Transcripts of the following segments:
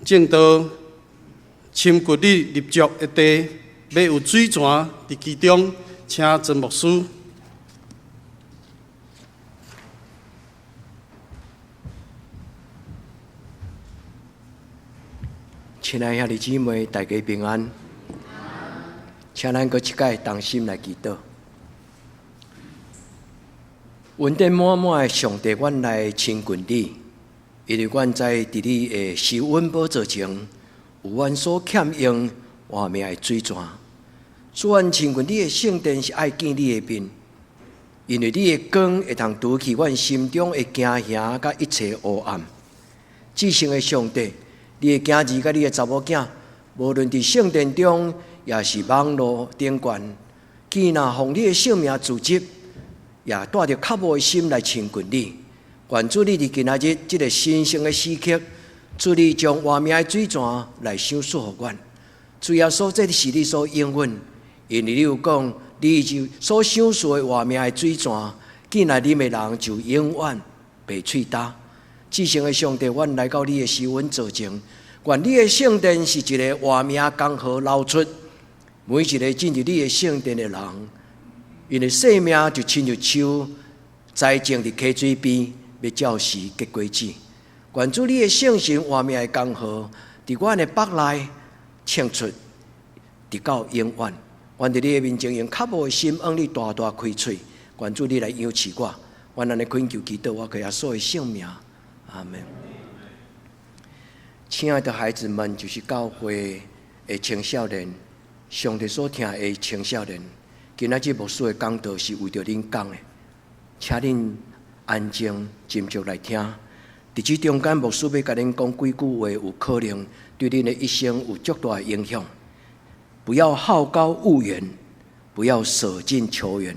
證道深掘你立足的地，欲有水泉佇其中，請曾牧師。親愛兄弟姊妹，大家平安。請咱閣一擺同心來祈禱。恩典滿滿的上帝，阮來親近你，因為阮知佇你的施恩寶座前，有阮所欠用活命的水泉。主，阮親近你的聖殿是愛見你的面，因為你的光會通除去阮心中的驚嚇佮一切烏暗。至聖的上帝，你的囝兒佮你的查某囝，無論佇聖殿中，抑是網路頂懸，既若奉你的聖名組織，也帶著渴慕的心來親近你。願主你佇今仔日這个神聖的時刻，主你將活命的水泉來賞賜予阮。主耶穌，這是你所應允，因為你有講，你就所賞賜的活命的水泉，進來啉的人就永遠袂喙焦。至聖的上帝，阮來到你的施恩座前，願你的聖殿是一个活命江河流出，每一个進入你的聖殿的人，𪜶的生命就親像樹栽種佇溪水邊，欲照時結果子。願主你的聖神活命的江河，佇阮的腹內衝出，直到永遠。願佇你的面前用渴慕的心，向你大大開喙。願主你來養賜我，阮按呢懇求祈禱，我靠耶穌的聖名，阿門。親愛的孩子們，就是教會的青少年，上帝所疼的青少年。今仔日牧師的講道是為著恁講的，請恁安靜斟酌來聽。佇這中間，牧師欲共恁講幾句話，有可能對恁的一生有足大的影響。不要好高騖遠，不要捨近求遠，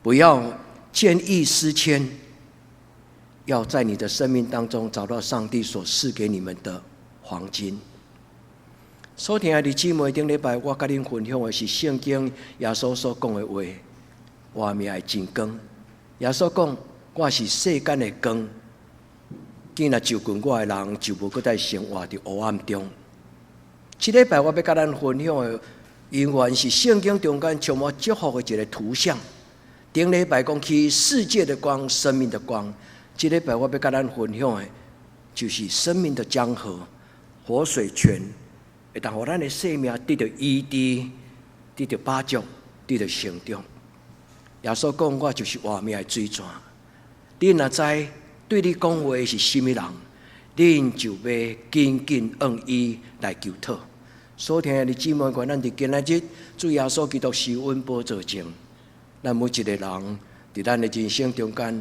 不要見異思遷，要在你的生命當中找到上帝所賜給你們的黃金。所疼愛的姊妹，頂禮拜我佮恁分享的是聖經耶穌所講的話，活命的真光。耶穌講：我是世間的光，見若就近我的人，就無閣再生活佇黑暗中。這禮拜我欲佮咱分享的，猶原是聖經中間充滿祝福的一个圖像。頂禮拜講起世界的光、生命的光，這禮拜我欲佮咱分享的，就是生命的江河、活水泉，會當予咱的生命得著醫治、得著飽足、得著成長。耶穌講：我就是活命的水泉。恁若知對你講話的是啥物人，恁就欲緊緊向伊來求討。所疼的姊妹，願咱佇今仔日主耶穌基督施恩寶座前，咱每一个人佇咱的人生中間，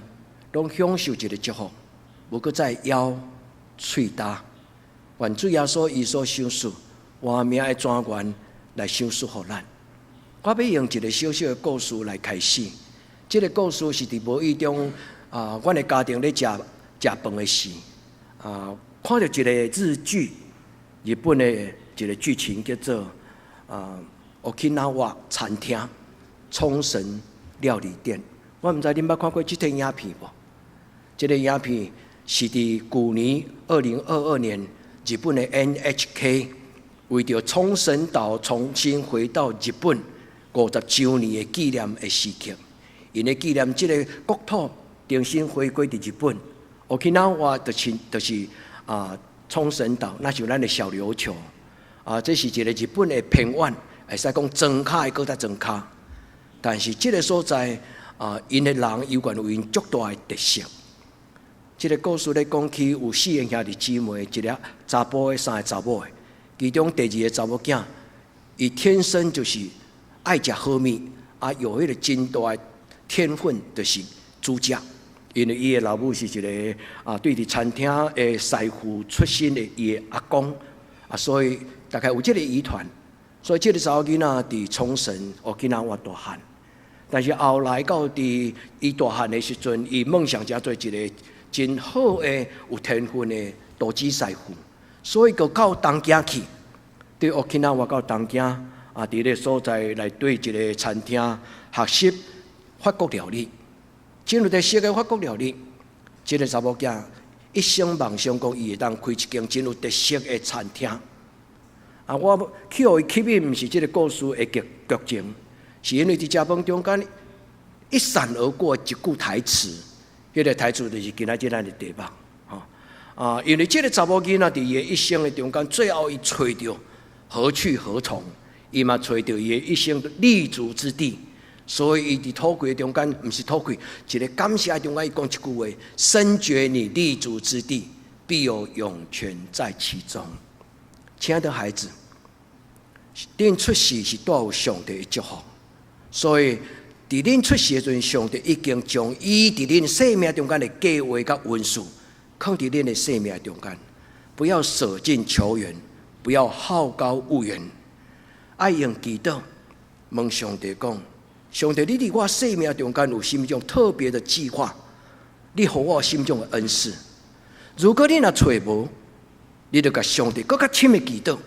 攏享受一个祝福，無閣再枵喙焦。願主耶穌伊所賞賜活命的泉源來賞賜予咱。我欲用一个小小的故事來開始。這个故事是佇無意中啊，阮的家庭咧食食飯的時啊，看著一个日劇，日本的一个劇情叫做啊，沖繩餐廳，沖繩料理店。我毋知恁捌看過這佇影片無？這个影片是佇舊年2022年，日本的 NHK 為著沖繩島重新回到日本50週年的紀念的時刻，𪜶咧紀念這个國土重新回歸佇日本。沖繩就是啊沖繩島，若像咱的小琉球啊，這是一个日本的偏遠，會使講莊跤的閣較莊跤。但是這个所在啊，𪜶的人猶原有𪜶足大的特色。這个故事咧講起有四个兄弟姊妹，一个查埔的，三个查某的。其中第二个查某囝，伊天生就是愛食好物，啊，有彼个真大的天分，就是煮食。因為伊的老母是一个啊，對佇餐廳的師傅出身的伊的阿公，啊，所以大概有這个遺傳。所以這个查某囡仔佇沖繩沖繩大漢。但是後來到佇伊大漢的時陣，伊夢想成做一个真好的有天分的廚師師傅，所以就到東京去，對沖繩到東京啊，佇彼个所在來對一个餐廳學習法國料理，進入佇學个法國料理，這个查某囝一生夢想講伊會當開一間真有特色的餐廳。啊，我去予伊吸引，毋是這个故事的劇情，是因為佇食飯中間一閃而過一句台詞，彼個台詞就是今仔日咱的題目。吼啊，因為這个查某囡仔佇伊的一生的中間，最後伊揣著何去何從，伊嘛揣著伊的一生立足之地。所以伊佇禱告中間，毋是禱告，一个感謝中間，伊講一句話：深覺你立足之地，必有湧泉在其中。親愛的孩子，恁出世是帶有上帝的祝福，所以佇恁出世的時陣，上帝已經將伊佇恁生命中間的計劃佮恩賜，囥佇恁的生命中間。不要捨近求遠，不要好高騖遠，愛用祈禱問上帝講：上帝，你佇我生命中間有啥物種特別的計劃？你予我啥物種的恩賜？如果你若揣無，你就共上帝閣較深的祈禱。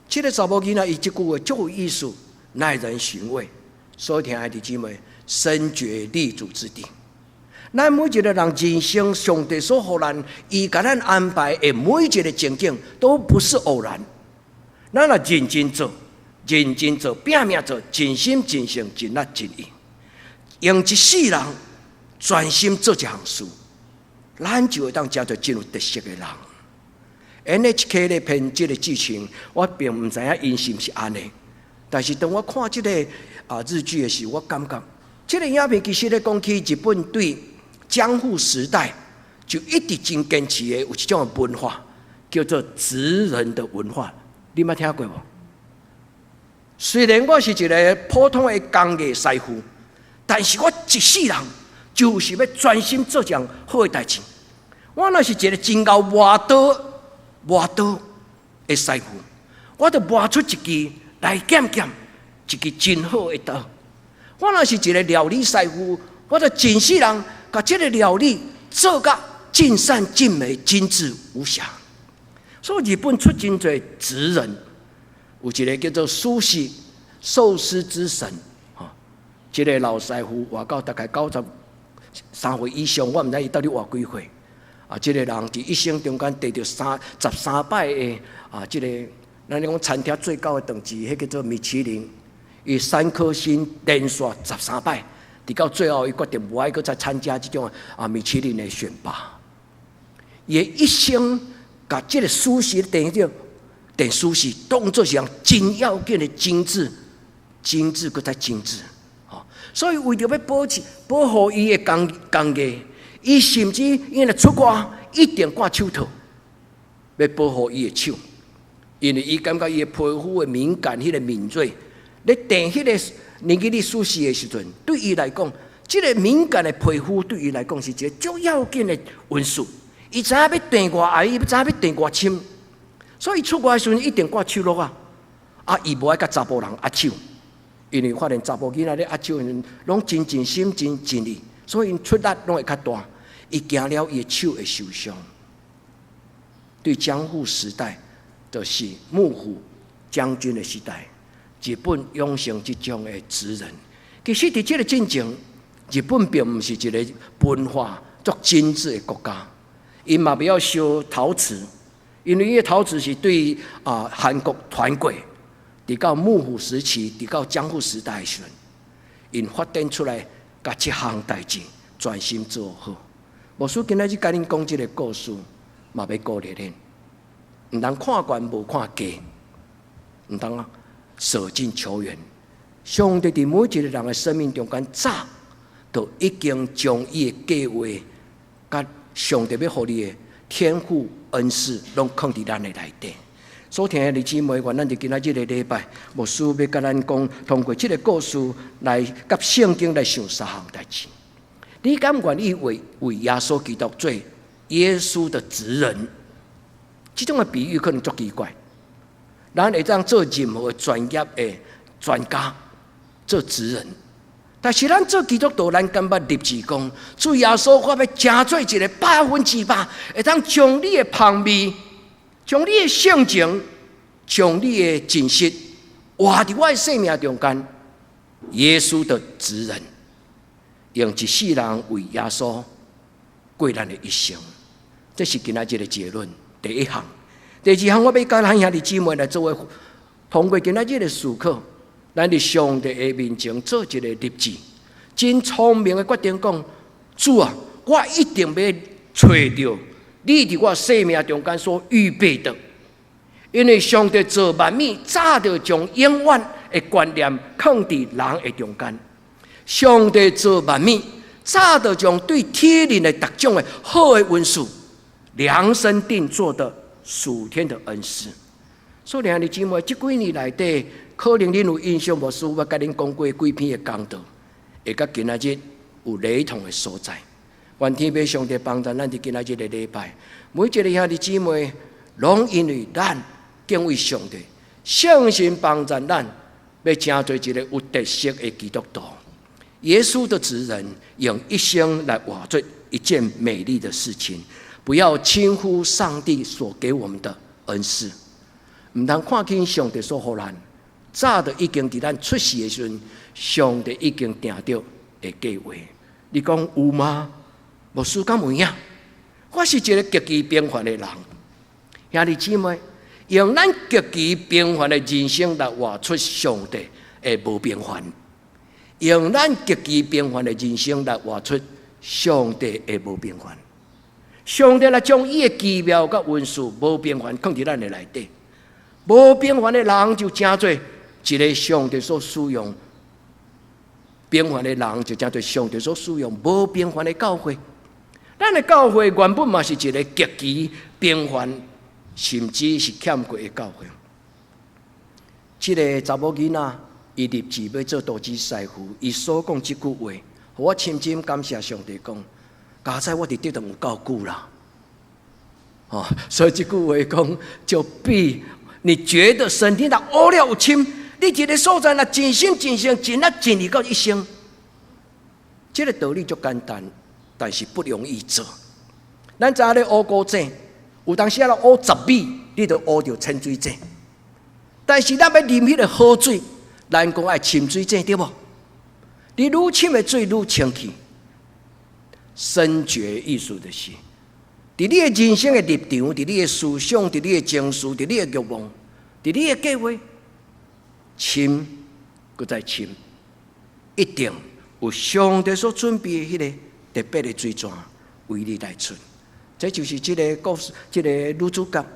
這个查某囡仔伊這句話足有意思，耐人尋味。所以，親愛的姊妹，深覺立足之地。咱每一個人人生，上帝所予咱，伊共咱安排的每一个情景，都不是偶然。咱若認真做，認真做，拼命做，盡心盡性盡力盡意，用一世人專心做一項事，咱就會當成做真有特色的人。NHK 咧編這个劇情，我並毋知影𪜶是毋是按呢。但是當我看這个日劇的時候，我感覺這个影片其實咧講起日本對江戶時代就一直真堅持的有一種文化，叫做職人的文化。你捌聽過無？雖然我是一个普通的工藝師傅，但是我一世人就是欲專心做一項好的代誌。我若是一个真𠢕磨刀磨刀的師傅，我就磨出一支來劍劍，一支真好的刀。我若是一个料理師傅，我就盡世人共這个料理做甲盡善盡美、精緻無瑕。所以日本出真濟職人，有一个叫做壽司壽司之神，吼，這个老師傅活到大概93歲以上，我毋知伊到底活幾歲。啊，這个人佇一生中間得著13擺的啊，這个咱咧講餐廳最高的等級，彼叫做米其林，伊三顆星連續十三擺，直到最後伊決定無愛閣再參加這種米其林的選拔。伊一生共這个壽司電影電壽司當做是項真要緊的精緻，精緻閣再精緻，吼！所以為著欲保持保護伊的工藝，伊甚至因為出外一定掛手套，欲保護伊的手，因為伊感覺伊的皮膚的敏感，彼个敏銳，咧掂彼个握握壽司的時陣，對伊來講，這个敏感的皮膚對伊來講是一个足要緊的因素。伊知影欲掂偌愛，伊知影欲掂偌深，所以出外的時陣一定掛手套仔。啊，伊無愛佮查埔人握手，因為發現查埔囡仔咧握手的時陣，攏真盡心、真盡力，所以𪜶出力攏會較大。伊驚了伊的手會受傷。對江戶時代，就是幕府將軍的時代，日本養成這種的職人。其實，佇這个進前，日本並毋是一个文化足精緻的國家，𪜶嘛袂曉燒陶瓷，因為伊的陶瓷是對韓國傳過，直到幕府時期，直到江戶時代的時陣，𪜶發展出來，共這項代誌專心做好。牧師今仔日共恁講這个故事，嘛欲鼓勵恁，毋通看懸無看低，毋通捨近求遠。上帝佇每一个人的生命中間，早就已經將伊的計劃，佮上帝欲予你的天賦恩賜，攏囥佇咱的內底。所聽的弟兄姊妹，願咱佇今仔這个禮拜，牧師欲共咱講，通過這个故事來佮聖經來想三項代誌。你敢願意為耶穌基督做耶穌的職人？這種的比喻可能足奇怪。咱會當做任何專業的專家，做職人。但是咱做基督徒，咱敢捌立志講，主耶穌，我欲成做一个100%，會當將你的芳味、將你的性情、將你的真實，活佇我的生命中間。耶穌的職人，用一世人為耶穌過咱的一生。這是今仔日的結論。第一項，第二項，我欲佮咱兄弟姊妹來做伙，通過今仔日的思考，咱佇上帝的面前做一個立志，真聰明的決定講：主啊，我一定欲揣著你佇我生命中間所預備的，因為上帝造萬物，早就將永遠的觀念囥佇人的中間。上帝造萬物，早就將對天靈的逐種的好的恩賜，量身定做的屬天的恩賜。所以，兄弟姊妹，這幾年內底，可能恁有印象，牧師我共恁講過幾篇的講道，會佮今仔日有雷同的所在。願天父上帝幫助咱佇今仔日的禮拜，每一個兄弟姊妹，攏因為咱敬畏上帝，聖神幫助咱，欲成做一個有特色的基督徒。耶穌的職人用一生來活出一件美麗的事情，不要輕忽上帝所給我們的恩賜。毋通看輕上帝所予咱，早就已經佇咱出世的時陣，上帝已經定著的計劃。你講有嗎？牧師敢有影？我是一個極其平凡的人，兄弟姊妹，用咱極其平凡的人生來活出上帝的無平凡，用咱極其平凡的人生來活出上帝的無平凡。上帝來將伊的奇妙佮恩賜無平凡囥佇咱的內底，無平凡的人就成做一個上帝所使用，平凡的人就成做上帝所使用無平凡的教會。咱的教會原本嘛是一個極其平凡，甚至是欠缺的教會。這個查某囡仔，伊立志欲做廚師師傅，伊所講這句話，予我深深感謝上帝講，佳哉我佇得堂有夠久啦。哦，所以這句話講，就比你覺得身體若學了有深，你一個所在若盡心盡性盡力盡力到一生，這個道理足簡單。但是不容易做。咱知影咧挖古井，有當時啊，挖10米，你就挖著清水井。但是咱欲啉彼个好水，咱講愛深水井對無？你愈深的水愈清氣。深覺意思就是，佇你的人生的立場，佇你的思想，佇你的情緒，佇你的慾望，佇你的計劃，深閣再深，一定有上帝所準備的彼个特別的水泉為你來出，這就是這個故事，這個女主角，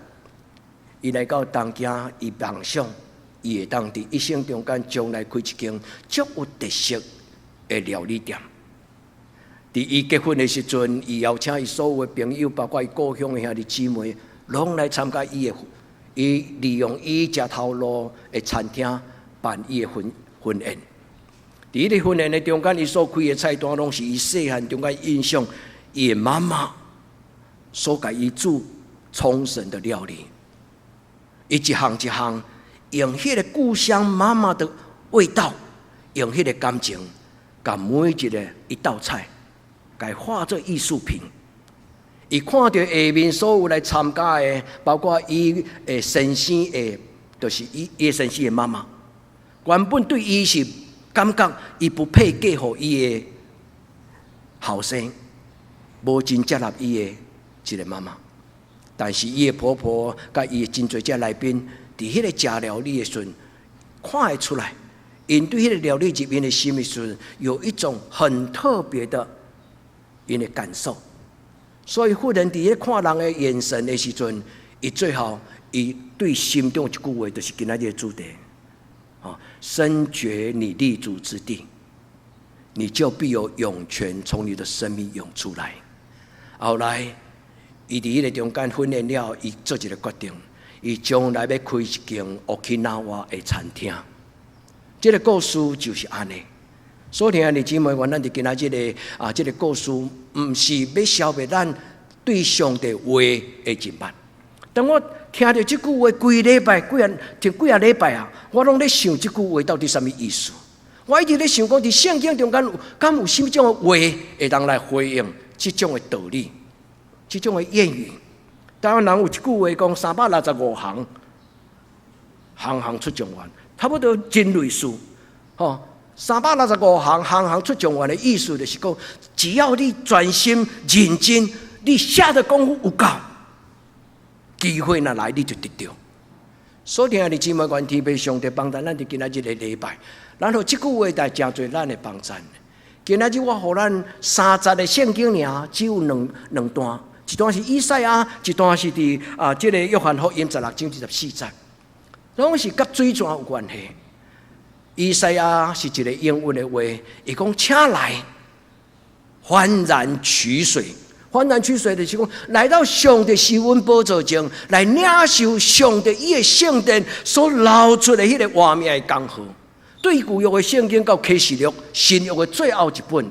伊來到東京，伊夢想，伊會當佇一生中間將來開一間足有特色的料理店。佇伊結婚的時陣，伊邀請伊所有的朋友，包括伊故鄉的兄弟姊妹，攏來參加伊的，伊利用伊食頭路的餐廳辦伊的婚宴。佇彼个婚宴的中間，伊所開的菜單攏是伊細漢中間印象，伊的媽媽所共伊煮沖繩的料理，伊一項一項用彼个故鄉媽媽的味道，用彼個感情，共每一个一道菜，共化做藝術品。伊看著下面所有來參加的，包括伊的先生的，就是伊先生的媽媽，原本對伊是感覺伊不配嫁予伊的後生，無真接納伊的一個媽媽。但是伊的婆婆佮伊的真濟隻來賓，佇彼個食料理的時陣，看會出來，𪜶對彼個料理入𪜶的心的時陣，有一種很特別的𪜶的感受。所以忽然佇彼看人的眼神的時陣，伊最後伊對心中一句話，就是今仔日的主題。深掘你立足之地，你就必有湧泉從你的生命湧出來。後來，伊佇彼个中間訓練了，伊做一個決定，伊將來欲開一間 Okinawa 的餐廳。這個故事就是按呢。所以，兄弟姊妹，願咱佇今仔這个啊，這個故事，毋是欲消滅咱對上帝話的認捌。當我聽著這句話，規禮拜幾仔這幾仔禮拜啊，我攏咧想這句話到底啥物意思？我一直咧想講，佇聖經中間有敢有啥物種的話會當來回應這種的道理、這種的諺語？台灣人有一句話講：365行，行行出狀元，差不多真類似。吼，365行，行行出狀元的意思就是講，只要你專心認真，你下的功夫有夠，機會若來你就得著。所以兄弟姊妹，願天父上帝幫助咱佇今仔日个禮拜，然後這句話帶誠濟咱的幫贊。今仔日我予咱三節的聖經爾，只有兩段，一段是以賽亞，一段是佇這个約翰福音16章24節，攏是佮水泉有關係。以賽亞是一個應允的話，伊講請來，歡然取水。歡然取水就是講來到上帝施恩寶座前，來領受上帝伊的聖殿所流出的彼个活命的江河。對舊約的聖經到啟示錄新約的最後一本，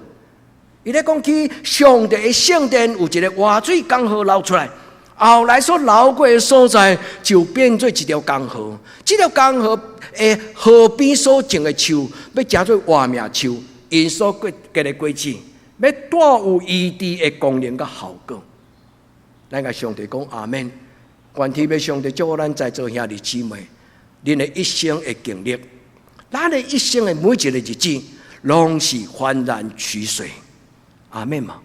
伊咧講起上帝的聖殿有一個活水江河流出來，後來所流過的所在就變做一條江河。這條江河的河邊所種的樹，欲成做活命樹，𪜶所結的果子，欲帶有醫治的功能佮效果。咱共上帝講阿們。願天父上帝祝福咱在座兄弟姊妹，恁的一生的經歷，咱的一生的每一個日子，攏是歡然取水。阿們嘛。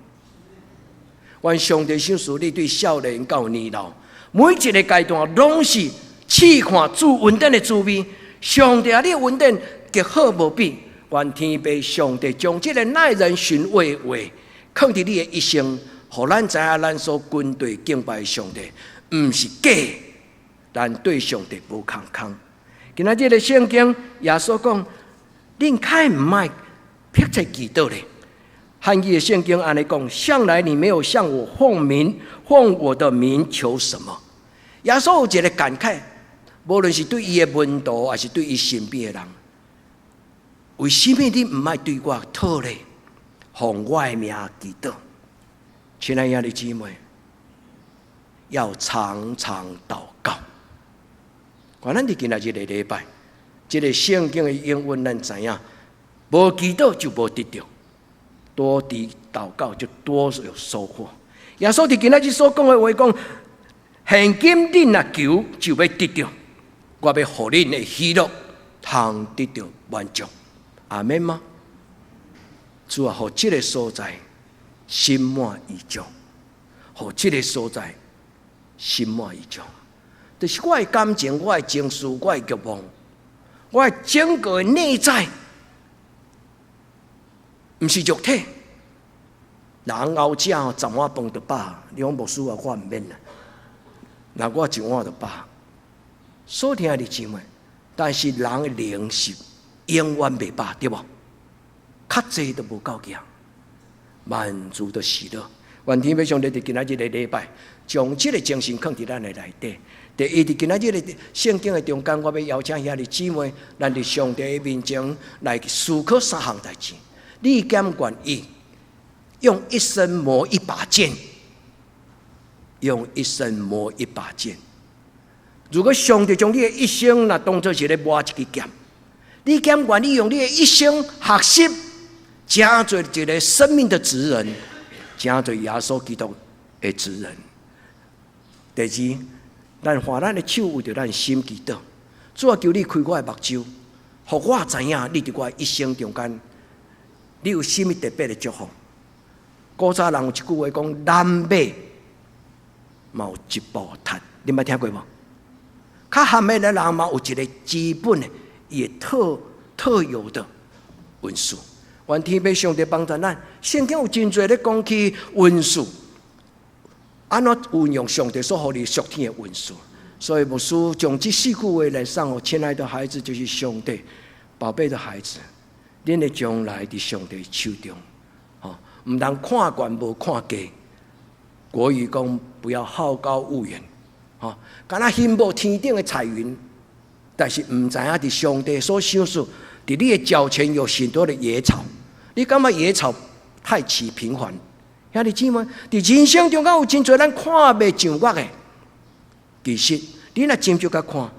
願上帝賞賜你對少年到年老，每一個階段攏是試看主恩典的滋味。上帝啊，你的恩典極好無比。願天父上帝將這個耐人尋味的話，囥佇你的一生，予咱知影咱所跟隨敬拜的上帝，毋是假，咱對上帝無空空。今仔這个聖經耶穌講，恁較毋愛迫切祈禱咧。漢語的聖經按呢講，向來你沒有向我奉名，奉我的名求什麼？耶穌有一个感慨，無論是對伊的門徒，還是對伊身邊的人，為什麼你毋愛對我討咧？奉我的名祈禱，親愛的姊妹，要常常禱告。願咱佇今仔日个禮拜，這个聖經的應允，咱知影，無祈禱就無得著，多佇禱告就多有收穫。耶穌佇今仔日所講的話講，現今恁若求，就欲得著，我欲予恁的喜樂通得著滿足。阿們嗎？主啊，予這个所在心滿意足，予這个所在心滿意足。就是我的感情、我的情緒、我的慾望、我的整個內在，毋是肉體。人𠢕食十碗飯就飽，你講牧師啊，我毋免啦。若我一碗就飽。所聽的姊妹，但是人的靈是永遠袂飽，對無？較濟都無夠額，滿足的喜樂。願天父上帝佇今仔日个禮拜，將這个精神囥佇咱的內底。第一，佇今仔日个聖經的中間，我欲邀請兄弟姊妹，咱佇上帝的面前來思考三項代誌。你敢願意用一生磨一把劍？用一生磨一把劍。如果上帝將你的一生若當做是咧磨一支劍，你敢願意用你的一生學習，成做一个生命的職人，成做耶穌基督的職人？第二，咱換咱的手為著咱心祈禱，主啊，求你開我的目睭，予我知影你佇我一生中間，你有啥物特別的祝福。古早人有一句話講：濫馬嘛有一步踢，你捌聽過無？較含的人嘛有一个基本的，伊的特有的恩賜。願天父上帝幫助咱。聖經有真濟咧講起恩賜，按怎運用上帝所予你屬天的恩賜。所以牧師將這四句話來送予親愛的孩子，就是上帝寶貝的孩子，恁的將來佇上帝手中，吼，毋通看懸無看低。國語講不要好高騖遠，吼，敢若羨慕天頂的彩雲，但是毋知影佇上帝所賞賜，佇你的腳前有許多的野草，你感覺野草太其平凡？兄弟姊妹，佇人生中間有真濟咱看袂上目的，其實你若斟酌共看，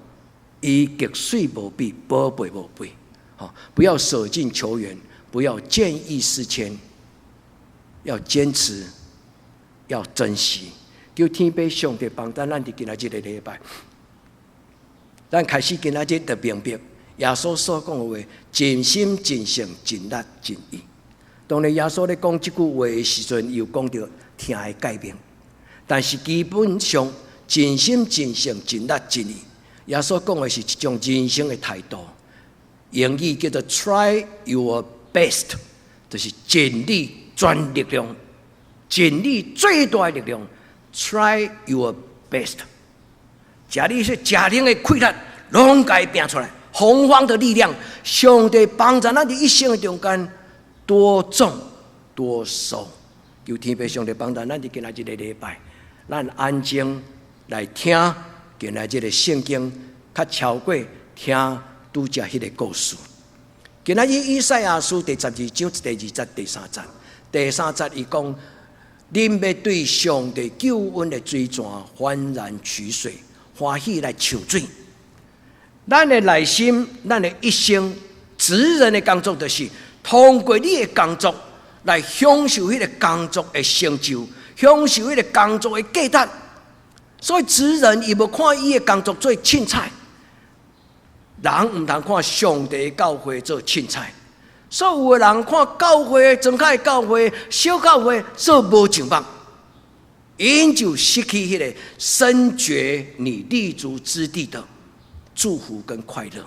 伊極媠無比，寶貝無比，吼！不要捨近求遠，不要見異思遷，要堅持，要珍惜。求天父上帝幫助咱佇今仔日个禮拜，咱開始今仔日就明白耶穌所講的話：盡心、盡性、盡力、盡意。當咧耶穌咧講這句話的時陣，又講著疼的誡命。但是基本上盡心盡性盡力盡意。耶穌講的是一種人生的態度，英語叫做 Try your best，就是盡你全力量，盡你最大的力量，Try your best。食你說食奶的氣力，攏共伊拚出來，洪荒的力量，上帝幫助咱佇一生的中間多種多收。求天父上帝幫助咱佇今仔這個禮拜，咱安靜來聽今仔這個聖經，較超過聽拄才彼个故事。今仔日以賽亞書第12章第二節、第三節，第三節伊講：恁欲對上帝救恩的水泉歡然取水，歡喜來抽水。咱的內心，咱的一生，職人的工作就是通過你的工作來享受彼个工作的成就，享受彼个工作的價值。所以職人伊無看伊的工作做凊彩，人毋通看上帝教會做凊彩。所有的人看教會、莊腳教會、小教會做無上目，𪜶就失去彼个深覺你立足之地的祝福跟快樂。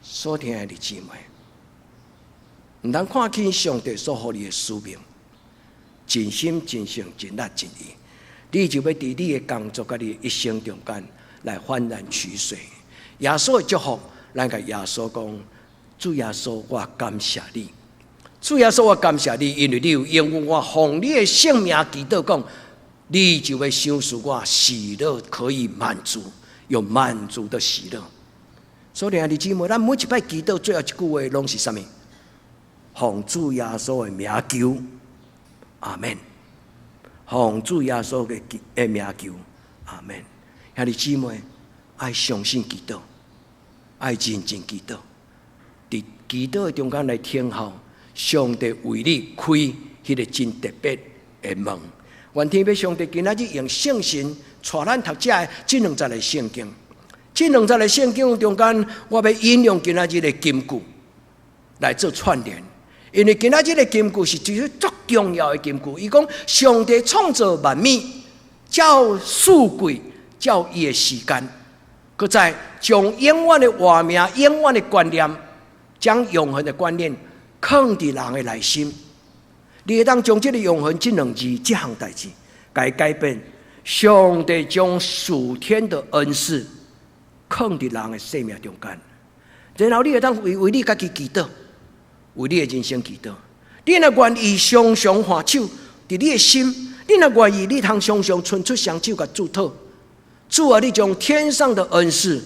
所疼愛的姊妹，毋通看輕上帝所予你的使命，盡心盡性盡力盡意，你就欲佇你的工作佮你的一生中間來歡然取水。耶穌的祝福，咱共耶穌講：主耶穌，我感謝你。主耶穌，我感謝你，因為你有應允我奉你的聖名祈禱講，你就欲賞賜我喜樂可以滿足，有滿足的喜樂。所以兄弟姊妹，咱每一擺祈禱最後一句話攏是啥物？奉主耶穌的名求，阿門。奉主耶穌的名求，阿門。兄弟姊妹，愛相信祈禱，愛認真祈禱，佇祈禱的中間來聽候上帝為你開彼个真特別的門。願天父上帝今仔日用聖神帶咱讀這這兩節的聖經。這兩節的聖經中間，我欲引用今仔日的金句來做串聯，因為今仔日的金句是一個足重要的金句。伊講上帝創造萬物，照四季，照伊的時間，閣再將永遠的活命、永遠的觀念，將永恆的觀念囥佇人的內心。你會當將這个永恆這兩字、這項代誌，共伊改變。上帝將屬天的恩賜囥佇人的生命中間，然後你會當為你家己祈禱，為你的人生祈禱。你若願意常常還手佇你的心，你若願意，你通常常伸出雙手共主討。主啊，你將天上的恩賜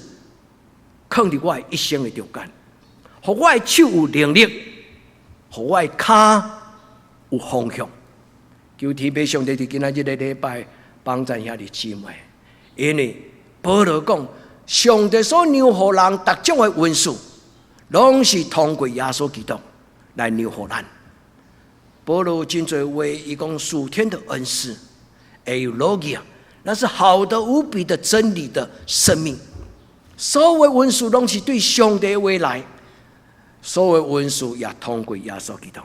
囥佇我的一生的中間，予我的手有能力，予我的跤有方向。求天父上帝佇今仔日个禮拜幫贊兄弟姊妹，因為保羅講，上帝所讓予人逐種的恩賜，攏是通過耶穌基督來讓予咱。保羅真濟話，伊講屬天的恩賜，εὐλογία，那是好的無比的真理的生命。所有恩賜攏是對上帝話來，所有恩賜也通過耶穌基督。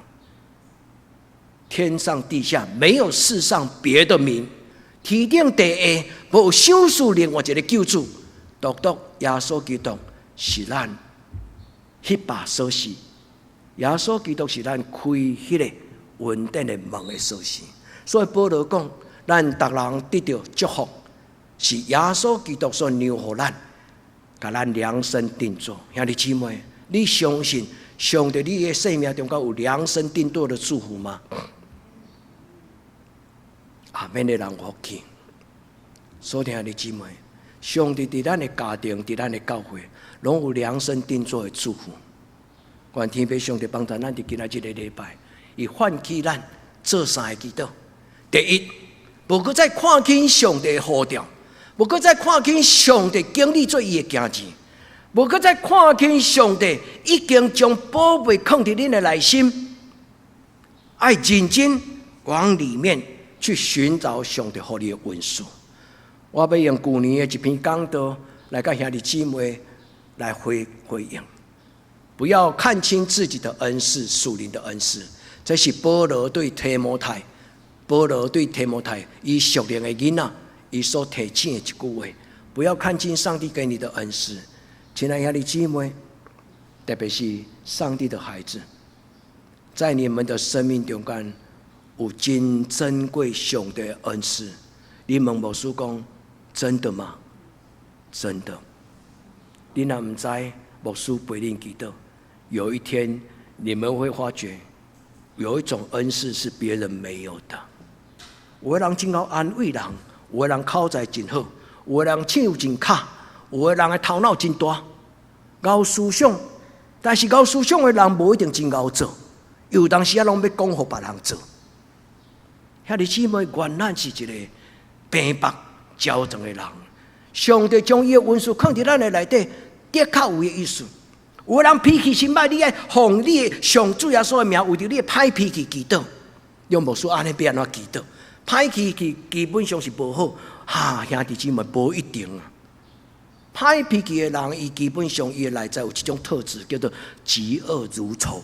天上地下沒有世上別的名，天頂地下無賞賜另外一个救主，獨獨耶穌基督是咱彼把鎖匙。耶穌基督是咱開彼个恩典的門的鎖匙。所以保羅講，咱逐人得著祝福，是耶穌基督所讓予咱，共咱量身定做。兄弟姊妹，你相信上帝你的生命中間有量身定做的祝福嗎？阿們的人有福氣。所疼的姊妹，上帝佇咱的家庭，佇咱的教會，攏有量身定做的祝福。願天父上帝幫助咱佇今仔這个禮拜，伊喚起咱做三个祈禱。第一，無閣再看輕上帝的呼召，無閣再看輕上帝揀你做伊的囝兒，無閣再看輕上帝已經將寶貝囥佇恁的內心，愛認真往裡面去尋找上帝予你的恩賜。我欲用舊年的一篇講道來共兄弟姊妹來回應。不要看輕自己的恩賜，屬靈的恩賜。這是保羅對提摩太保羅對提摩太，伊屬靈的囡仔，伊所提醒的一句話：不要看輕上帝給你的恩賜。親愛兄弟姊妹，特別是上帝的孩子，在你們的生命中間有真珍貴上帝的恩賜。你問牧師講，真的嗎？真的。你若毋知，牧師陪恁祈禱。有一天你們會發覺，有一種恩賜是別人沒有的。有的人真𠢕安慰人，有的人口才真好，有的人手真巧，有的人的頭腦真大，𠢕思想。但是𠢕思想的人無一定真𠢕做，有當時仔攏欲講予別人做。兄弟姊妹，原咱是一個平白矯正的人。上帝將伊的恩賜囥佇咱的內底，的確有伊的意思。有的人脾氣真歹，你愛奉你的上主耶穌的名，為著你的歹脾氣祈禱。用牧師按呢欲按怎祈禱？歹脾氣基本上是無好，哈，兄弟姊妹無一定啊。歹脾氣的人，伊基本上伊的內在有一種特質，叫做嫉惡如仇。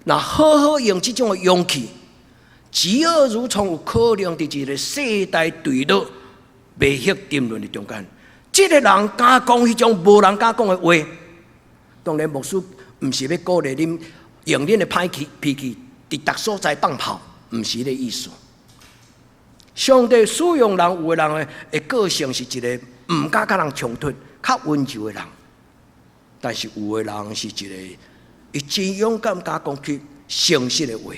若好好用這種的勇氣，嫉惡如仇，有可能佇一個世代墜落、迷惑沉淪的中間。這個人敢講彼種無人敢講的話，當然牧師毋是欲鼓勵恁用恁的歹脾氣佇逐所在放炮，毋是彼個意思。上帝使用人，有的人的個性是一個毋敢佮人衝突、較溫柔的人，但是有的人是一個伊真勇敢，敢講出誠實的話。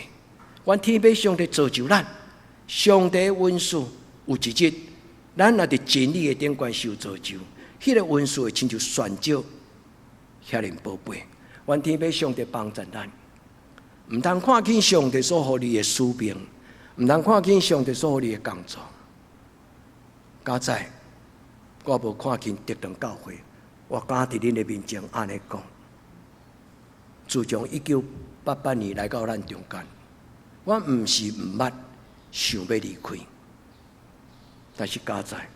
願天父上帝造就咱，上帝恩賜有一日，咱若佇真理的頂懸受造就，彼個恩賜會親像旋石遐爾寶貝。願天父上帝幫助咱，毋通看輕上帝所予你的使命，毋通看輕上帝所予你的工作。佳哉，我無看輕竹園教會，我敢佇恁的面前按呢講。自從1988年來到咱中間，我毋是毋捌想欲離開，但是佳哉，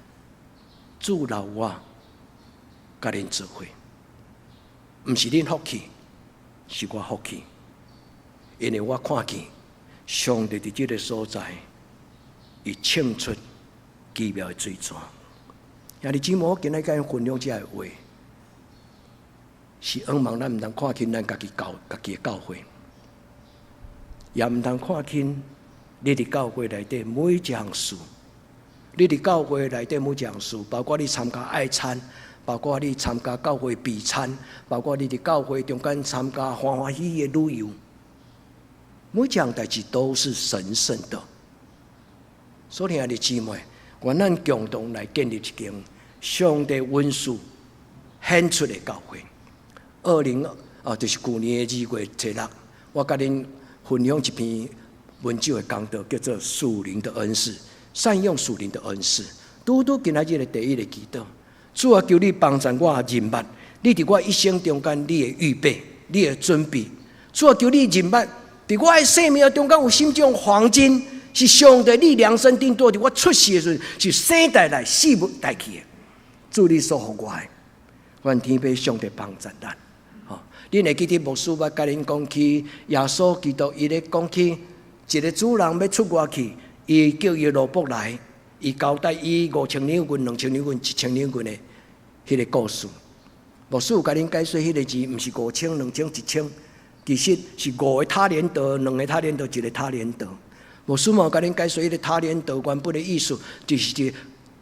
主留我佮恁做伙，毋是恁福氣，是我福氣，因為我看見上帝佇這個所在，伊衝出奇妙的水泉。兄弟姊妹，我今日共恁分享這个話，是向望咱毋通看輕咱家己的教會，也毋通看輕你佇教會內底每一項事。你佇教會內底每一項事，包括你參加愛餐，包括你參加教會備餐，包括你佇教會中間參加歡歡喜喜的旅遊，每一項代誌都是神聖的。所以兄弟姊妹，願咱共同來建立一間上帝恩賜顯出的教會。二零哦，就是舊年的2月初6，我共恁分享一篇文章的講道，叫做《屬靈的恩賜》，善用屬靈的恩賜。拄拄今仔日的第一个祈禱，主啊，求你幫助我認捌，你佇我一生中間你的預備，你的準備。主啊，求你認捌，佇我的生命中間有啥物種黃金，是上帝你量身定做，佇我出世的時陣就生帶來死無帶去的。主你所予我的，願天父上帝幫助咱。吼，恁會記得牧師捌共恁講起耶穌基督，伊咧講起一個主人欲出外去，伊叫伊奴僕來，伊交代伊5000兩銀、2000兩銀、1000兩銀的彼個故事。牧師有共恁解說，彼個字毋是五千、兩千、一千，其實是五個他連得、兩個他連得、一個他連得。牧師嘛有共恁解說，彼個他連得原本的意思，就是一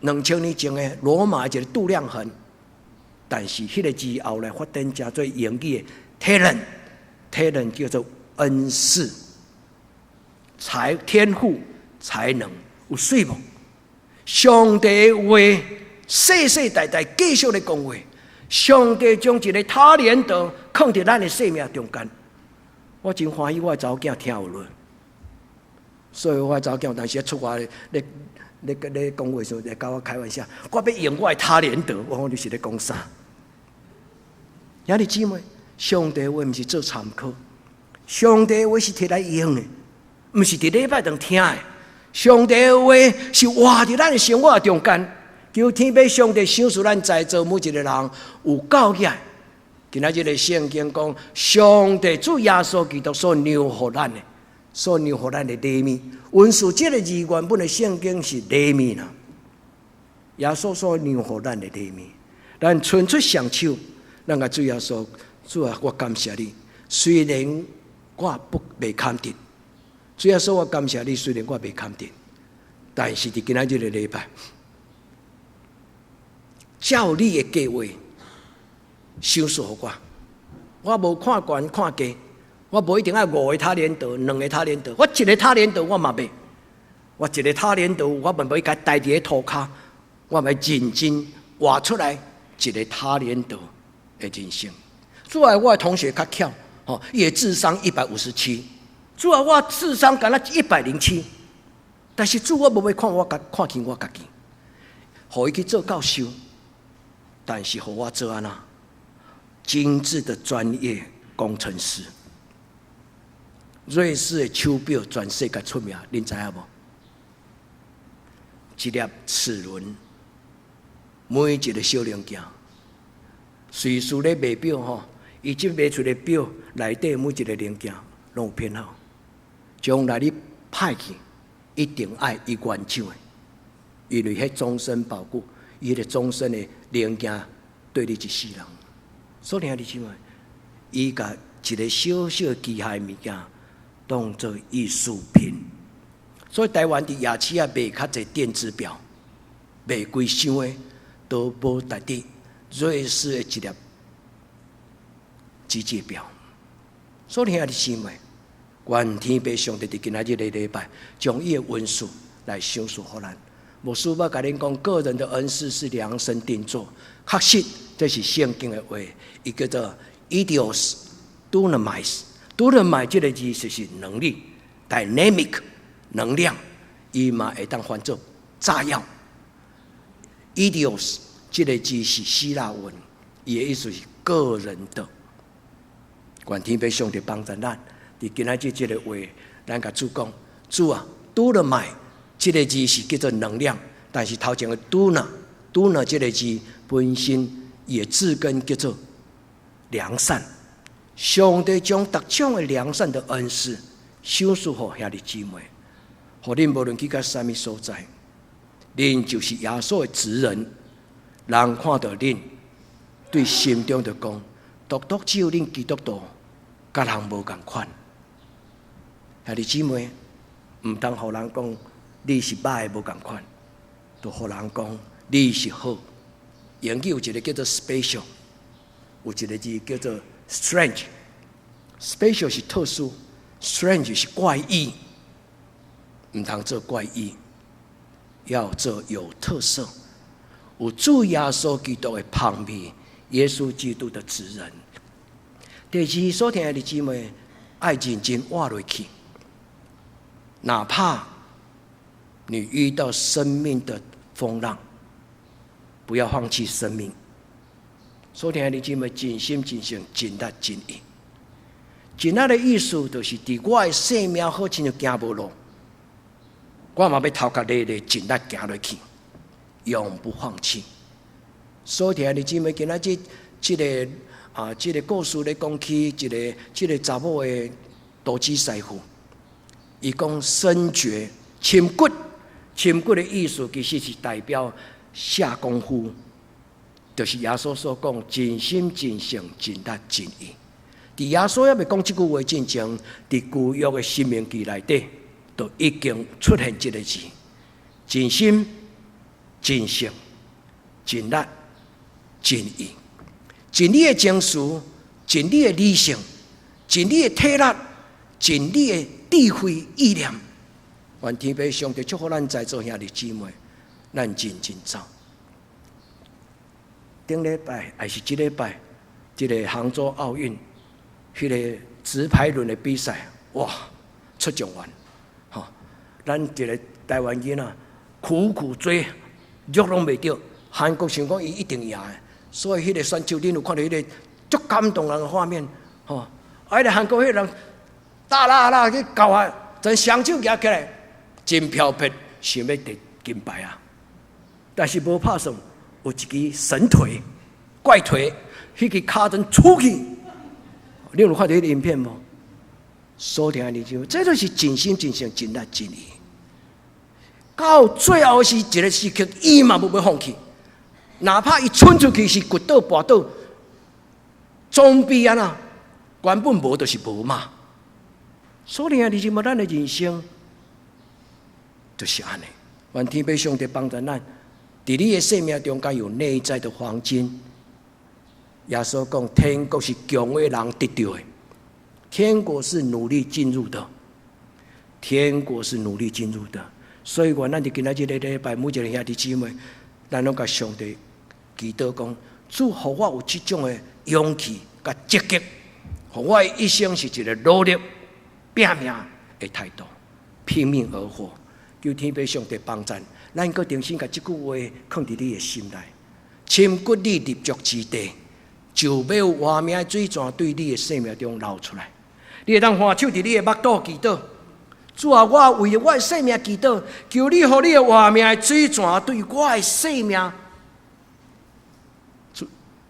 2000年前的羅馬一個度量衡。但是彼個字後來發展成做英語的 talent，talent 叫做恩賜、才、天賦、才能，有媠無？上帝的話世世代代繼續咧講話，上帝將一個他連得囥佇咱的生命中間，我真歡喜，我的查某囝聽有落，所以我的查某囝有當時出外咧咧咧講話時陣，會共我開玩笑，我欲用我的他連得，我講你是咧講啥？兄弟姊妹，上帝話毋是做參考，上帝話是摕來用的，毋是佇禮拜堂聽的。上帝話是活佇咱的生活中間，求天父上帝賞賜咱在座每一個人有夠額。今仔日的聖經講，上帝主耶穌基督所讓予咱的，所讓予咱的禮物。恩賜這个字原本的聖經是禮物啦，耶穌所讓予咱的禮物，咱伸出雙手，咱共主耶穌，主啊，我感謝你。雖然我不袂堪得，主耶穌，我感謝你。雖然我袂堪得，但是佇今仔日个禮拜，照你的計劃，賞賜予我。我無看懸看低，我無一定愛五個他連得，兩個他連得，我一個他連得我嘛袂。我一個他連得，我嘛欲共待佇咧塗跤，我欲認真活出來一個他連得的人生。主啊，我的同學較巧，吼，伊的智商157。主啊，我智商敢若107，但是主，我無欲看我家看輕我家己，予伊去做教授，但是予我做按怎？精緻的專業工程師。瑞士的手錶全世界出名，恁知影無？一粒齒輪，每一個小零件，瑞士咧賣錶吼，伊這賣出的錶內底每一個零件攏有編號，將來你歹去，一定愛伊原廠的，因為彼終身保固，伊彼個終身的零件對你一世人。所以兄弟姊妹，伊共一個小小的機械物件當做藝術品。所以台灣佇夜市仔賣較濟電子錶，賣規箱的都無值得瑞士的一粒機械錶。所以兄弟姊妹，願天父上帝佇今仔日个禮拜，將伊的恩賜來賞賜予咱。牧師欲共恁講，個人的恩賜是量身定做，確實這是聖經的話，伊叫做 idios dunamis，dunamis 這个字就是能力，dynamic 能量，伊嘛會當翻做炸藥。idios 這个字是希臘文，伊的意思是個人的。願天父上帝幫助咱，佇今仔日這个話，咱共主講，主啊，dunamis 這个字是叫做能量，但是頭前的 duna，duna 這个字本身伊的字根叫做良善。上帝將各種的良善的恩賜賞賜予兄弟姊妹，予恁無論去到啥物所在，恁就是耶穌的職人。人看著恁，對心中就講，獨獨只有恁基督徒，佮人無仝款。兄弟姊妹，毋通予人講你是歹的無仝款，就予人講你是好。英語有一個叫做 special，有一個字叫做 strange。special 是特殊，strange 是怪異。毋通做怪異，要做有特色。有主耶穌基督的芳味，耶穌基督的職人。第二，所聽的姊妹，愛認真活落去，哪怕你遇到生命的風浪，不要放棄生命。所聽的姊妹，盡心盡性盡力盡意。盡力的意思，就是佇我的生命好親像行無路，我嘛欲頭殼咧咧盡力行落去，永不放棄。所聽的姊妹，今仔日這个啊，這个故事咧講起一个這个查某的投資師傅，伊講深掘深掘，深掘的意思其實是代表下功夫，就是耶穌所講盡心盡性盡力盡意。佇耶穌猶未講這句話進前，佇舊約的申命記內底，就已經出現這个字：盡心、盡性、盡力、盡意。盡你的情緒，盡你的理性，盡你的體力，盡你的智慧意念。願天父上帝祝福咱在座兄弟姊妹，咱認真走。頂禮拜還是這禮拜，這个杭州奧運，彼个直排輪的比賽，哇，出狀元！吼，咱一个台灣囡仔苦苦追，約攏袂著。韓國想講伊一定贏的，所以彼个選手，恁有看著彼个足感動人的畫面，吼！啊，彼个韓國彼个人，噠啦啦去𠢕啊，陣雙手舉起來，真飄撇，想欲得金牌啊！但是無拍算，有一支神腿、怪腿，彼支跤陣出去。你有看著彼个影片無？所疼的弟兄，這就是盡心盡性盡力盡意。到最後是一個時刻，伊嘛無欲放棄，哪怕伊衝出去是跌倒跋倒，總比按怎原本無就是無嘛。所以啊，你認為咱的人生就是按呢。願天父上帝幫助咱，佇你的生命中間有內在的黃金。耶穌講，天國是強的人得著的，天國是努力進入的，天國是努力進入的。所以，願咱佇今仔日這個禮拜，每一個兄弟姊妹，咱攏共上帝祈禱講，主予我有這種的勇氣佮積極，予我的一生是一個努力拼命的態度，拼命而活。求天父上帝幫贊，咱閣重新共這句話囥佇你的心內，深掘你立足之地，就欲有活命的水泉對你的生命中流出來。你會當揮手佇你的腹肚祈禱。主啊，我為著我的生命祈禱，求你予你的活命的水泉對我的生命。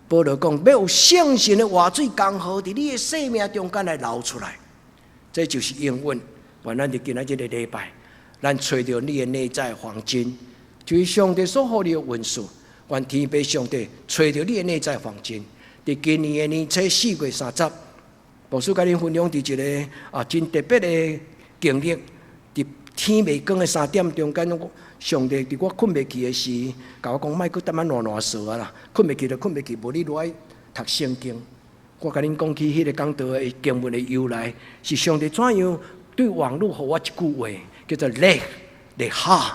保羅講，欲有聖神的活水江河佇你的生命中間來流出來，這就是應允。願咱佇今仔這個禮拜，咱揣著你的內在黃金，就是上帝所予你的恩賜。願天父上帝揣著你的內在黃金。佇今年的年初4月30，牧師共恁分享佇一個真特別的經歷。佇天未光的3點中間，上帝佇我睏袂去的時，共我講莫閣踮遐囉囉嗦啊啦，睏袂去就睏袂去，無你愈愛讀聖經。我共恁講起彼個講道的經文的由來，是上帝怎樣對網路予我一句話，叫做 לך לך，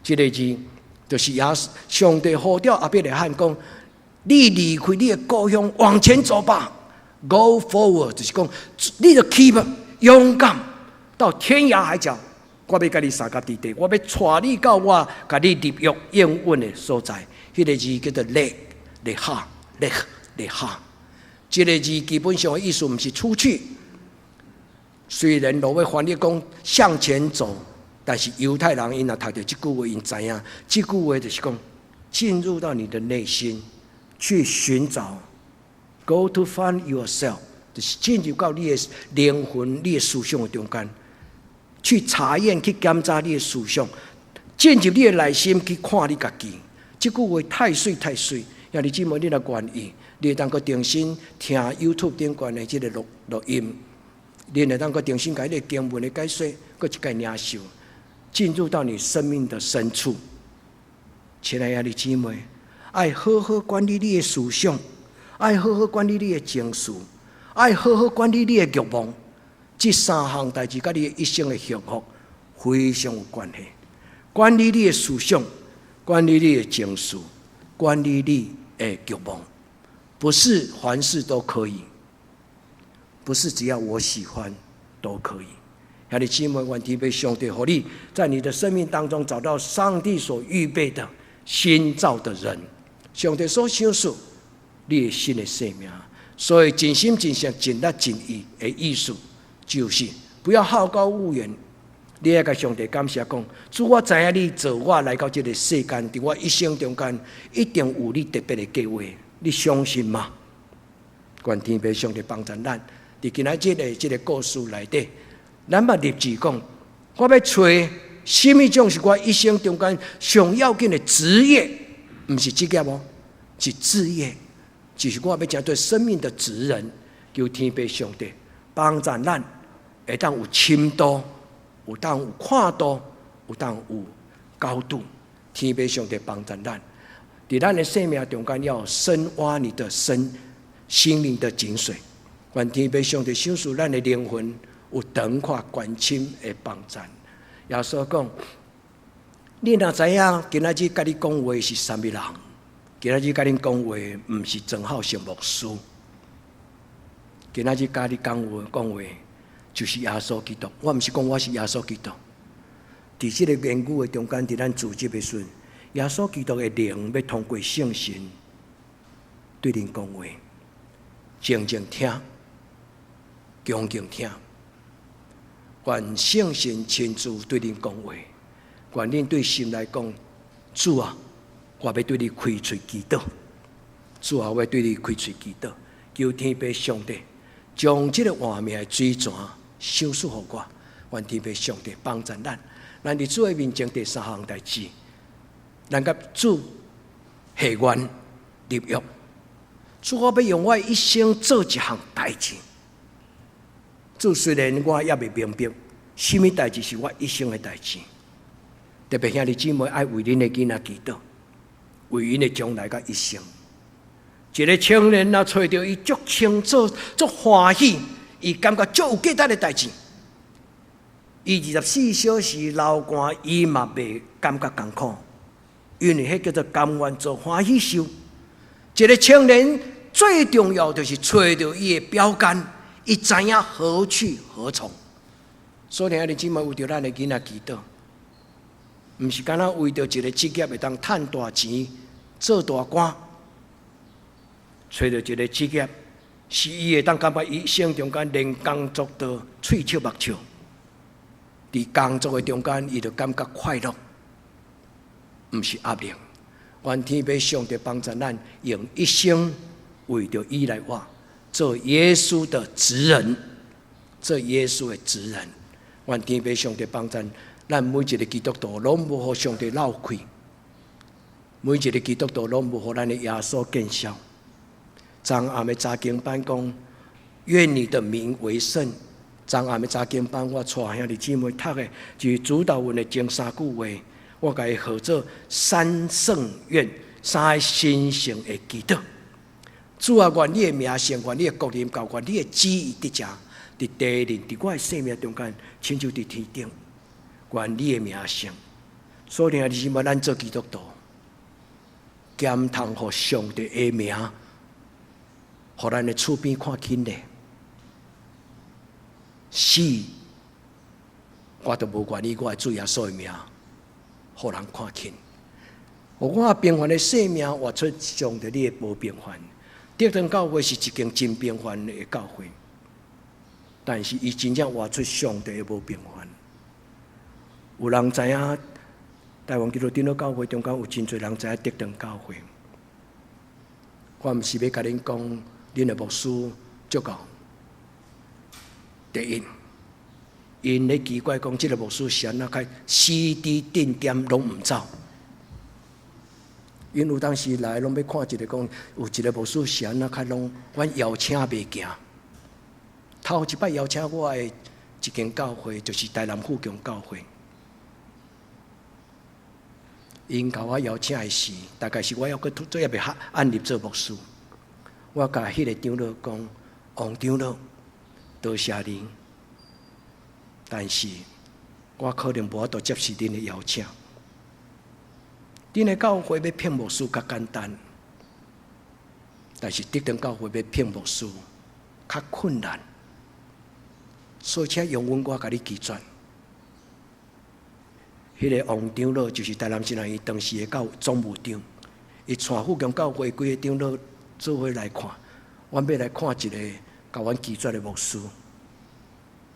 這個字就是耶上帝呼召亞伯拉罕講：你離開你的故鄉，往前走吧，Go forward，就是講你就去吧，勇敢到天涯海角。我欲共你相佮佇地，我欲帶你到我共你立約應允的所在。彼個字叫做לך לך לך לך。這個字基本上的意思毋是出去。雖然落尾翻譯講向前走，但是猶太人𪜶若讀著這句話，𪜶知影這句話就是講進入到你的內心去尋找，Go to find yourself，就是進入到你的靈魂、你的思想的中間。去查驗、去檢查你的思想，進入你的內心去看你家己。這句話太媠太媠，兄弟姊妹，你若願意，你會當閣重新聽 YouTube 頂懸的這個錄錄音，你會當閣重新共彼個經文的解說，閣一擺領受，進入到你生命的深處。親愛的兄弟姊妹，愛好好管理你的思想，愛好好管理你的情緒，愛好好管理你的慾望。這三項代誌佮你一生的幸福非常有關係。管理你的思想，管理你的情緒，管理你的慾望，不是凡事都可以，不是只要我喜歡都可以。兄弟姊妹，願天父上帝予你在你的生命當中找到上帝所預備的新造的人，上帝所賞賜你的新的生命。所以盡心盡性盡力盡意的意思，就是不要好高騖遠。你愛共上帝感謝講，主，我知影你造我來到這個世間，佇我一生中間一定有你特別的計劃，你相信嗎？願天父上帝幫助咱，佇今仔日的這個故事內底，咱嘛立志講，我欲揣啥物種是我一生中間上要緊的職業，毋是職業哦，是志業，就是我欲成做生命的職人，求天父上帝幫助咱，會當有深度，有當有闊度，有當有高度。天父上帝幫助咱，佇咱的生命中間要深挖你的身心靈的井水，願天父上帝賞賜咱的靈魂有長闊懸深的幫助。耶穌講：你若知影今仔日共你講話是啥物人？今仔日共恁講話毋是曾浩成牧師，今仔日共你講話講話就是耶穌基督。我毋是講我是耶穌基督。佇這個言語的中間，佇咱組織的時陣，耶穌基督的靈欲通過聖神對恁講話，靜靜聽，恭敬聽。願聖神親自對恁講話，願恁對心來講，主啊，我欲對你開喙祈禱。主啊，我欲對你開喙祈禱，求天父上帝將這個活命的水泉賞賜予我，願天父上帝幫助咱。咱佇主的面前第三項代誌，咱佮主許願立約。主，我欲用我一生做一項代誌。主，雖然我猶未明白，啥物代誌是我一生的代誌。特別兄弟姊妹愛為恁的囡仔祈禱，為𪜶的將來佮一生。一個青年若揣著伊足清楚、足歡喜，伊感覺足有價值的代誌。伊24小時流汗，伊嘛袂感覺艱苦，因為彼叫做甘願做歡喜受。一個青年最重要就是揣著伊的標桿，伊知影何去何從。所以兄弟姊妹為著咱的囡仔祈禱，毋是干焦為著一個職業會當趁大錢、做大官，揣著一個職業，是伊會當感覺一生中間連工作到喙笑目笑，佇工作的中間，伊就感覺快樂，毋是壓力。願天父上帝幫助咱，用一生為著伊來活，做耶穌的職人，做耶穌的職人。願天父上帝幫助咱每一個基督徒，攏無予上帝落氣；每一個基督徒攏無予咱的耶穌見笑。昨暗的查經班講，願你的名為聖。昨暗的查經班，我帶兄弟姊妹讀的，就是主禱文的前三句話，我共伊號做三聖願，三个神聖的祈禱。主啊，願你的名聖，願你的國臨到，願你的旨意得成，佇地面，佇我的生命中間，親像佇天頂。願你的名聖。所以，兄弟姊妹，咱做基督徒，敢通予上帝的名，予咱的厝邊看輕咧。死，我都無願意我的主耶穌的名，予人看輕。予我平凡的生命活出上帝你的無平凡。德堂教會是一間真平凡的教會，但是伊真正活出上帝的無平凡。有人知影台灣基督長老教會中間有真濟人知影德堂教會。我毋是欲共恁講，恁的牧師足夠。第一，𪜶咧奇怪講，這个牧師是按怎較 CD 定點攏毋走。𪜶有當時來攏欲看一个講，有一个牧師是按怎較攏，阮邀請袂行。頭一擺邀請我的一間教會，就是台南富強教會。𪜶共我邀請的時，大概是我猶閣做猶未按立做牧師。我共彼个長老講，王長老，多謝你，但是我可能無法度接受恁的邀請。恁的教會欲聘牧師較簡單，但是德堂教會欲聘牧師較困難，所以請容許我共你拒絕。彼个王長老就是台南神學院當時的教總務長，伊帶富強教會幾個長老做伙來看，阮欲來看一個共阮拒絕的牧師。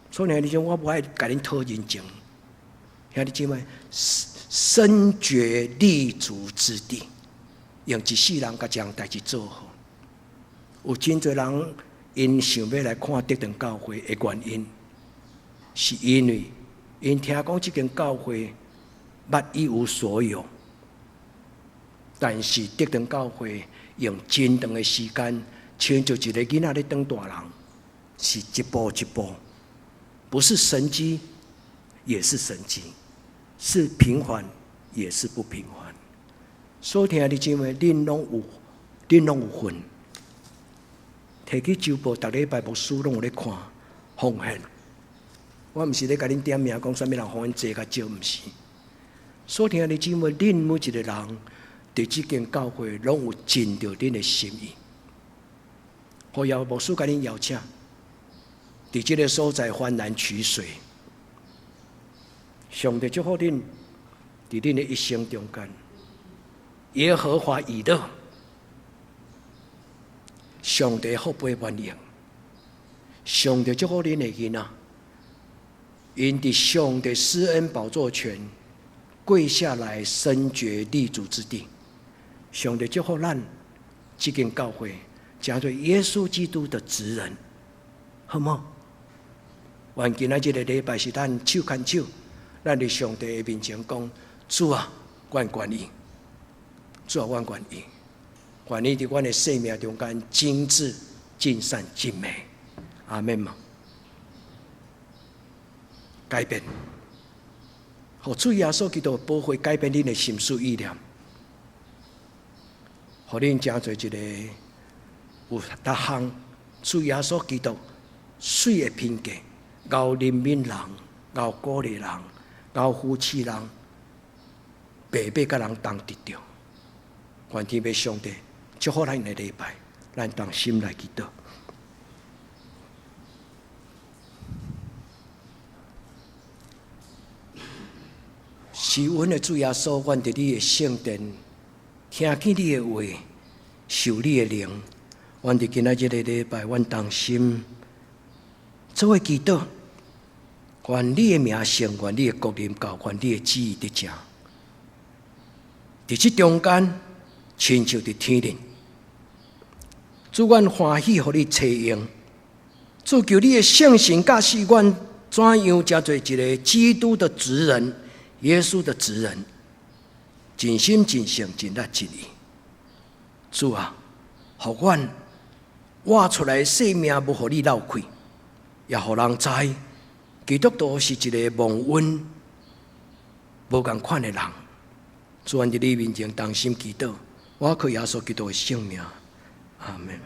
所以兄弟姊妹，我無愛共恁討人情。兄弟姊妹，深掘立足之地，用一世人共這項代誌做好。有真濟人𪜶想欲來看德堂教會的原因，是因為𪜶聽講這間教會捌一無所有，但是德堂教會用真長的時間，親像一個囡仔咧長大人，是一步一步，不是神蹟，也是神蹟，是平凡，也是不平凡。所以兄弟姊妹，恁攏有，恁攏有份。提起週報，逐禮拜牧師攏有咧看奉獻。我毋是咧共恁點名講啥物人奉獻濟較少，毋是。所以兄弟姊妹，恁每一個人佇這間教會攏有盡著恁的心意。予姚牧師共恁邀請，佇這个所在歡然取水。上帝祝福恁，佇恁的一生中間，耶和華以勒，上帝福杯滿盈，上帝祝福恁的囡仔，𪜶佇上帝施恩寶座前跪下來，深掘立足之地。上帝祝福咱這間教會，成做耶穌基督的職人，好無？願今仔這个禮拜是咱手牽手，咱佇上帝的面前講：主啊，阮願意；主啊，阮願意。願你佇阮的生命中間精緻、盡善、盡美。阿們嗎？改變，予主耶穌基督寶血改變恁的心思意念，予恁成做一个有逐項主耶穌基督媠的品格，𠢕憐憫人，𠢕鼓勵人，𠢕扶持人，白白佮人同得著。願天父上帝祝福咱的禮拜，咱同心來祈禱。是阮的主耶穌，阮佇你的聖殿聽見你的話，受你的靈。阮佇今仔這個禮拜，阮同心做伙祈禱。願你的名聖，願你的國臨到，願你的旨意得成。佇這中間，親像佇天頂。主，阮歡喜予你差用。主，求你的聖神教示阮怎樣成做一个基督的職人。耶穌的職人，盡心盡性盡力盡意。主啊，予阮活出來的生命無予你落氣，也予人知基督徒是一个忘恩、無仝款的人。主，阮佇你面前同心祈禱，我靠耶穌基督的聖名，阿們。